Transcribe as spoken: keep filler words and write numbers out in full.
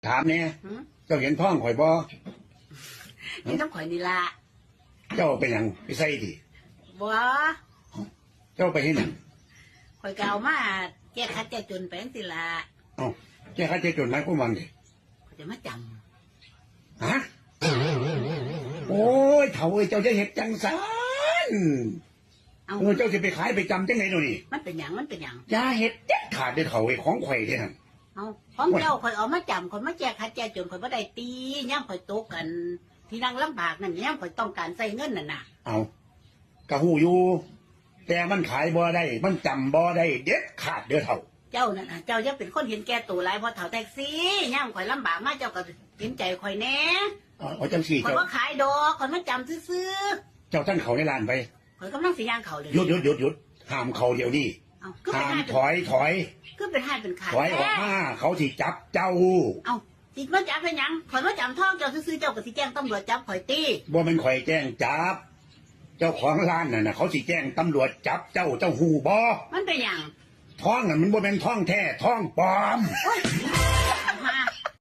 ถามแหน่ หืม เจ้าเห็นทองข่อยบ่ เห็นทองข่อยนี่ล่ะ เจ้าไปหยัง ไปใส่ติ บ่ เจ้าไปเฮ็ดหยัง ข่อยก็เอามาแก้ขัดแก้จนไปจั่งซี้ล่ะ เอ้า แก้ขัดแก้จนหมายความว่าไง ข่อยจะมาจ๋ำ ฮะ โอ้ย เฒ่าเอ้ย เจ้าอย่าเฮ็ดจั่งซั้น เอ้า เออ เจ้าสิไปขายไปจ๋ำจั่งใด๋เดี๋ยวนี้ มันเป็นหยัง มันเป็นหยัง อย่าเฮ็ดเด็ดขาดเด้อเฒ่าเอ้ย ของข่อยเด้อหั่น เอ้า ของเจ้า โอ้ย ข่อยเอามาจ๋ำ ข่อยมาแก้ขัดแก้จน ข่อยบ่ได้ติ ยามข่อยตกอัน ที่นั่งลำบากนั่น ยามข่อยต้องการใช้เงินนั่นน่ะ เอ้า ก็ฮู้อยู่ แต่มันขายบ่ได้ มันจ๋ำบ่ได้เด็ดขาดเด้อเฒ่า เจ้านั่นน่ะ เจ้าอย่าเป็นคนเห็นแก่ตัวหลาย พ่อเฒ่าแท็กซี่ ยามข่อยลำบากมา เจ้าก็เห็นใจข่อยแหน่ เอา เอาจั่งซี้ ข่อย เจ้า บ่ขายดอก ข่อยมาจ๋ำซื่อๆ เจ้าทันเข้าในร้านไป ข่อยกำลังสิย่างเข้าเลย หยุด หยุด หยุด หยุด ห้ามเข้าเดี๋ยวนี้ เอ้า คือเป็น ห้าม ห้าม ถอย ถอย คือเป็นห้ามเป็นขาด ถอยออกมา แท้ เขาสิจับเจ้า เอ้า สิมาจับเป็นหยัง ข่อยมาจ๋ำทองเจ้าซื่อๆ เจ้าก็สิแจ้งตำรวจจับข่อยติ บ่แม่นข่อยแจ้งจับ เจ้าของร้านนั่นน่ะ เขาสิแจ้งตำรวจจับเจ้า เจ้าฮู้บ่ มันเป็นหยัง ทองน่ะมันบ่แม่นทองแท้ ทองปลอม โอ๊ย ฮ่า